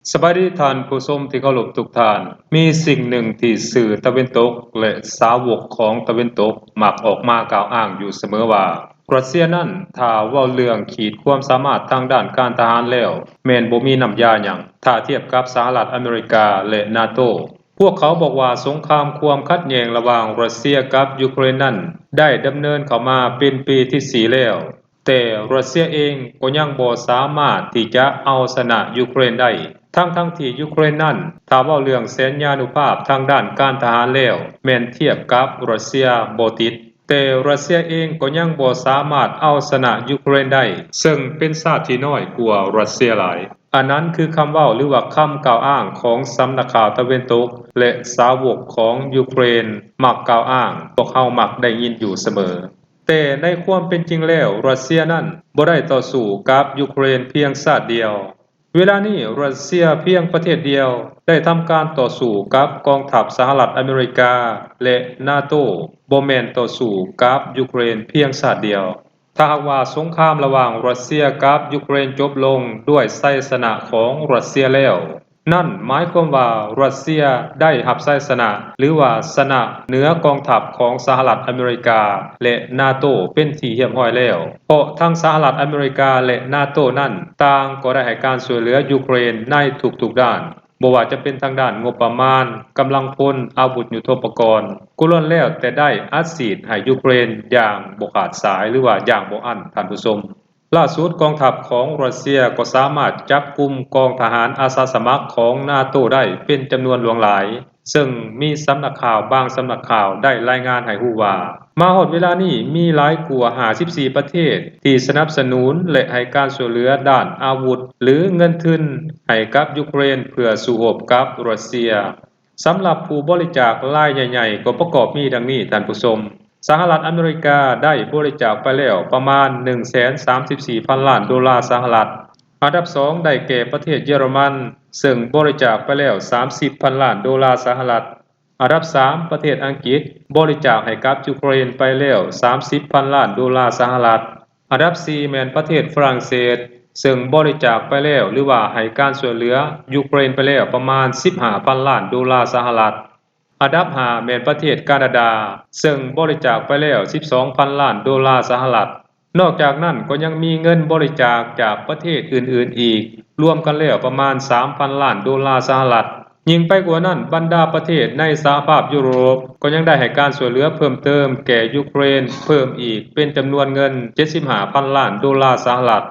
ສະບາຍດີທ່ານຜູ້ຊົມທີ່ເຄົາລົບທຸກທ່ານ. ມີສິ່ງໜຶ່ງທີ່ສື່ຕາເວັນຕົກ ແລະ ສາວົກຂອງຕາເວັນຕົກມັກອອກມາກ່າວອ້າງຢູ່ສະເໝີວ່າ ຣັດເຊຍນັ້ນ ຖ້າເວົ້າເລື່ອງຂີດຄວາມສາມາດທາງດ້ານການທະຫານແລ້ວ ແມ່ນບໍ່ມີນ້ຳຢາຫຍັງ ຖ້າທຽບກັບສະຫະລັດອາເມລິກາ ແລະ ນາໂຕ. ພວກເຂົາບອກວ່າສົງຄາມຄວາມຂັດແຍ່ງລະຫວ່າງຣັດເຊຍກັບຢູເຄຣນນັ້ນ ໄດ້ດຳເນີນເຂົ້າມາເປັນປີທີສີ່ແລ້ວ. ແຕ່ຣັດເຊຍເອງກໍຍັງບໍ່ສາມາດທີ່ຈະເອົາຊະນະຢູເຄຣນໄດ້, ທັງໆທີ່ຢູເຄຣນນັ້ນ ຖ້າເວົ້າເລື່ອງແສນຍານຸພາບທາງດ້ານການທະຫານແລ້ວ ແມ່ນທຽບກັບຣັດເຊຍບໍ່ຕິດ, ແຕ່ຣັດເຊຍເອງກໍຍັງບໍ່ສາມາດເອົາຊະນະຢູເຄຣນໄດ້, ເຊິ່ງເປັນຊາດທີ່ນ້ອຍກວ່າຣັດເຊຍຫຼາຍ. ອັນນັ້ນຄືຄຳເວົ້າ ຫຼືວ່າຄຳກ່າວອ້າງຂອງສຳນັກຂ່າວຕາເວັນຕົກ ແລະ ສາວົກຂອງຢູເຄຣນມັກກ່າວອ້າງ, ພວກເຮົາມັກໄດ້ຍິນຢູ່ສະເໝີ. ແຕ່ໃນຄວາມເປັນຈິງແລ້ວ ຣັດເຊຍນັ້ນບໍ່ໄດ້ຕໍ່ສູ້ກັບຢູເຄຣນພຽງຊາດດຽວ. ເວລານີ້ຣັດເຊຍພຽງປະເທດດຽວໄດ້ທຳການຕໍ່ສູ້ກັບກອງທັບສະຫະລັດອາເມລິກາ ແລະ ນາໂຕ, ບໍ່ແມ່ນຕໍ່ສູ້ກັບຢູເຄຣນພຽງຊາດດຽວ. ຖ້າຫາກວ່າສົງຄາມລະຫວ່າງຣັດເຊຍກັບຢູເຄຣນຈົບລົງດ້ວຍໄຊຊະນະຂອງຣັດເຊຍແລ້ວ, ນັ້ນໝາຍຄວາມວ່າຣັດເຊຍໄດ້ຮັບໄຊຊະນະ ຫຼືວ່າຊະນະເໜືອກອງທັບຂອງສະຫະລັດອາເມລິກາ ແລະ ນາໂຕເປັນທີ່ຮຽບຮ້ອຍແລ້ວ, ເພາະທັງສະຫະລັດອາເມລິກາ ແລະ ນາໂຕນັ້ນ ຕ່າງກໍໄດ້ໃຫ້ການຊ່ວຍເຫຼືອຢູເຄຣນໃນທຸກໆດ້ານ, ບໍ່ວ່າຈະເປັນທາງດ້ານງົບປະມານ, ກຳລັງພົນ, ອາວຸດຍຸດໂທປະກອນ, ກໍລ້ວນແລ້ວແຕ່ໄດ້ອັດສີດໃຫ້ຢູເຄຣນຢ່າງບໍ່ຂາດສາຍ ຫຼືວ່າຢ່າງບໍ່ອັ້ນ, ທ່ານຜູ້ຊົມ. ລ່າສຸດກອງທັບຂອງຣັດເຊຍກໍສາມາດຈັບກຸມກອງທະຫານອາສາສະໝັກຂອງນາໂຕໄດ້ເປັນຈຳນວນຫຼວງຫຼາຍ, ເຊິ່ງມີສຳນັກຂ່າວບາງສຳນັກຂ່າວໄດ້ລາຍງານໃຫ້ຮູ້ວ່າ ມາຮອດເວລານີ້ມີຫຼາຍກວ່າຫ້າສິບສີ່ປະເທດທີ່ສະໜັບສະໜູນ ແລະ ໃຫ້ການຊ່ວຍເຫຼືອດ້ານອາວຸດ ຫຼື ເງິນທຶນໃຫ້ກັບຢູເຄຣນເພື່ອສູ້ຮົບກັບຣັດເຊຍ. ສຳລັບຜູ້ບໍລິຈາກລາຍໃຫຍ່ໆ ກໍປະກອບມີດັ່ງນີ້, ທ່ານຜູ້ຊົມ, ສະຫະລັດອາເມລິກາໄດ້ບໍລິຈາກໄປແລ້ວປະມານໜຶ່ງແສນສາມສິບສີ່ພັນລ້ານໂດລາສະຫະລັດ. ອັນດັບສອງໄດ້ແກ່ປະເທດເຢຍລະມັນ, ເຊິ່ງບໍລິຈາກໄປແລ້ວສາມສິບພັນລ້ານໂດລາສະຫະລັດ. ອັນດັບສາມ ປະເທດອັງກິດ ບໍລິຈາກໃຫ້ກັບຢູເຄຣນໄປແລ້ວສາມສິບພັນລ້ານໂດລາສະຫະລັດ. ອັນດັບສີ່ແມ່ນປະເທດຝຣັ່ງເສດ, ເຊິ່ງບໍລິຈາກໄປແລ້ວ ຫຼືວ່າໃຫ້ການຊ່ວຍເຫຼືອຢູເຄຣນໄປແລ້ວປະມານສິບຫ້າພັນລ້ານໂດລາສະຫະລັດ. ອັນດັບຫ້າແມ່ນປະເທດການາດາ, ເຊິ່ງບໍລິຈາກໄປແລ້ວສິບສອງພັນລ້ານໂດລາສະຫະລັດ. ນອກຈາກນັ້ນກໍຍັງມີເງິນບໍລິຈາກຈາກປະເທດອື່ນໆອີກ, ລວມກັນແລ້ວປະມານສາມພັນລ້ານໂດລາສະຫະລັດ. ຍິ່ງໄປກວ່ານັ້ນ, ບັນດາປະເທດໃນສະຫະພາບຢູໂຣບກໍຍັງໄດ້ໃຫ້ການຊ່ວຍເຫຼືອເພີ່ມເຕີມແກ່ຢູເຄຣນເພີ່ມອີກເປັນຈຳນວນເງິນເຈັດສິບຫ້າພັນລ້ານໂດລາສະຫະລັດ.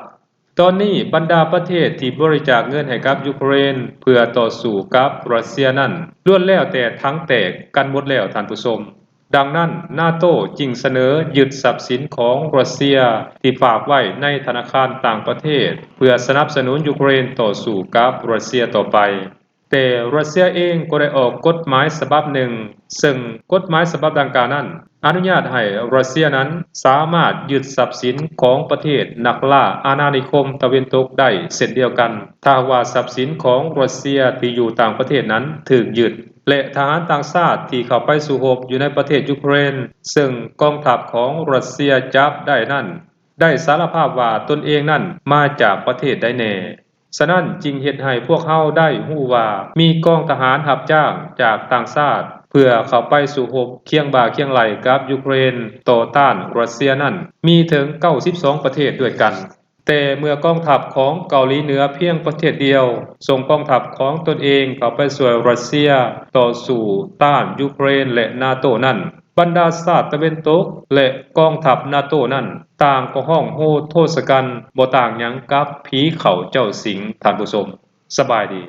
ຕອນນີ້ບັນດາປະເທດທີ່ບໍລິຈາກເງິນໃຫ້ກັບຢູເຄຣນເພື່ອຕໍ່ສູ້ກັບຣັດເຊຍນັ້ນ ລ້ວນແລ້ວແຕ່ຖັງແຕກກັນໝົດແລ້ວ, ທ່ານຜູ້ຊົມ. ດັ່ງນັ້ນ ນາໂຕ ຈຶ່ງສະເໜີຍຶດຊັບສິນຂອງຣັດເຊຍທີ່ຝາກໄວ້ໃນທະນາຄານຕ່າງປະເທດ ເພື່ອສະໜັບສະໜູນຢູເຄຣນຕໍ່ສູ້ກັບຣັດເຊຍຕໍ່ໄປ. ແຕ່ຣັດເຊຍເອງກໍໄດ້ອອກກົດໝາຍສະບັບໜຶ່ງ, ເຊິ່ງກົດໝາຍສະບັບດັ່ງກ່າວນັ້ນ ອະນຸຍາດໃຫ້ຣັດເຊຍນັ້ນສາມາດຍຶດຊັບສິນຂອງປະເທດນັກລ່າອານານິຄົມຕາເວັນຕົກໄດ້ເຊັ່ນດຽວກັນ, ຖ້າຫາກວ່າຊັບສິນຂອງຣັດເຊຍທີ່ຢູ່ຕ່າງປະເທດນັ້ນຖືກຍຶດ ແລະ ທະຫານຕ່າງຊາດທີ່ເຂົ້າໄປສູ້ຮົບຢູ່ໃນປະເທດຢູເຄຣນ ເຊິ່ງກອງທັບຂອງຣັດເຊຍຈັບໄດ້ນັ້ນ ໄດ້ສາລະພາບວ່າຕົນເອງນັ້ນມາຈາກປະເທດໃດແດ່. ສະນັ້ນຈຶ່ງເຮັດໃຫ້ພວກເຮົາໄດ້ຮູ້ວ່າມີກອງທະຫານຮັບຈ້າງຈາກຕ່າງຊາດ ເພື່ອເຂົ້າໄປສູ້ຮົບຄຽງບ່າຄຽງໄຫຼ່ກັບຢູເຄຣນຕໍ່ຕ້ານຣັດເຊຍນັ້ນ ມີເຖິງເກົ້າສິບສອງປະເທດດ້ວຍກັນ. ແຕ່ເມື່ອກອງທັບຂອງເກົາຫຼີເໜືອພຽງປະເທດດຽວ ສົ່ງກອງທັບຂອງຕົນເອງເຂົ້າໄປຊ່ວຍຣັດເຊຍຕໍ່ສູ້ຕ້ານຢູເຄຣນ ແລະ ນາໂຕນັ້ນ, ບັນດາຊາດຕາເວັນຕົກ ແລະ ກອງທັບນາໂຕນັ້ນ ຕ່າງກໍຮ້ອງໂຮໂທສະກັນ ບໍ່ຕ່າງຫຍັງກັບຜີເຂົ້າເຈົ້າສິງ, ທ່ານຜູ້ຊົມ. ສະບາຍດີ.